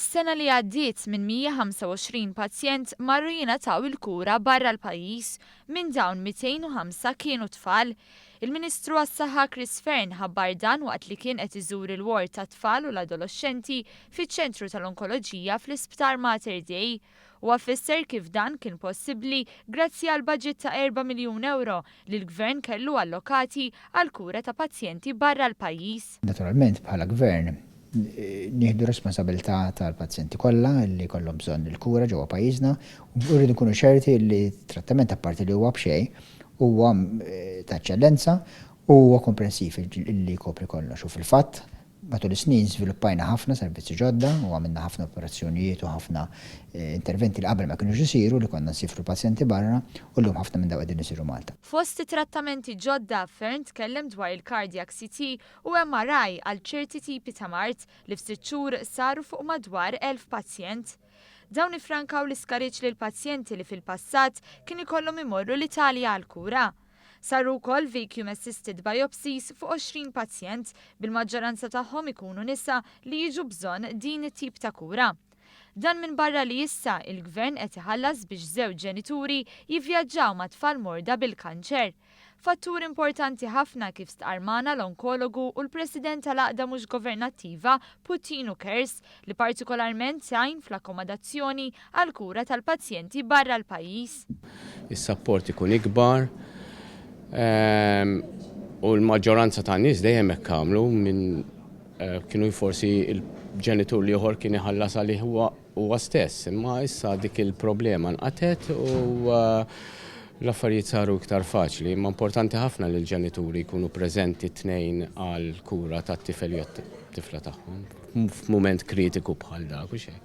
Is-sena li għaddiet 825 pazjent marru jingħataw il-kura barra l-pajjiż. Minn dawn 205 kienu tfal. Il-Ministru għas-Saħħa Chris Fearne ħabbar dan waqt li kien qed iżur il-ward tat-tfal u l-adoloxxenti fiċ-Ċentru tal-Onkoloġija fl-Isptar Mater Dei. Huwa fisser kif dan kien possibbli grazzi għal baġit ta' 4 miljun ewro li l-Gvern kellu allokati għall-kura ta' pazjenti barra l-pajjiż. Naturalment bħala Gvern nieħdu responsabilità tal-pazjenti kollha li jkollhom bżonn il-kura ġewwa pajjiżna u rridu nkunu ċerti li t-trattament apparti li huwa b'xejn huwa ta' eċċellenza u huwa komprensiv li jkopri kollox u fil-fatt matul is-snin żviluppajna ħafna servizzi ġodda u għamilna ħafna operazzjonijiet u ħafna interventi li qabel ma kinux isiru li konna nsifru l-pazjenti barra u llum ħafna minn dawn qegħdin isiru Malta. Fost it-trattamenti ġodda, Fearne tkellem dwar il-cardiac CT u MRI għal ċerti tipi ta' mard li f'sitt xhur saru fuq madwar 1,000 pazjent. Dawn iffrankaw l-iskariġġ lill-pazjenti li fil-passat kien ikollhom imorru l-Italja għall-kura. Saru wkoll vacuum assisted biopsies fuq 20 pazjent, bil-maġġoranza tagħhom ikunu nisa li jiġu bżonn din it-tip ta' kura. Dan minbarra li issa il-Gvern qed iħallas biex żewġ ġenituri jivvjaġġaw ma' tfal morda bil-kanċer. Fattur importanti ħafna kif stqarr magħna l-onkologu u l-President tal-għaqda mhux governattiva Puttinu Cares li partikolarment tgħin fl-akkomodazzjoni għall-kura tal-pazjenti barra l-pajjiż. Is-sapport ikun ikbar u l-maġġoranza tan-nies dejjem hekk għamlu minn kienu forsi l-ġenitur l-ieħor kien iħallas għalih huwa stess, imma issa dik il-problema nqatgħet u l-affarijiet saru iktar faċli. Imma importanti ħafna li l-ġenituri jkunu preżenti t-tnejn għall-kura tat-tifel jew tifla tagħhom f'mument kritiku bħal dak u xejn.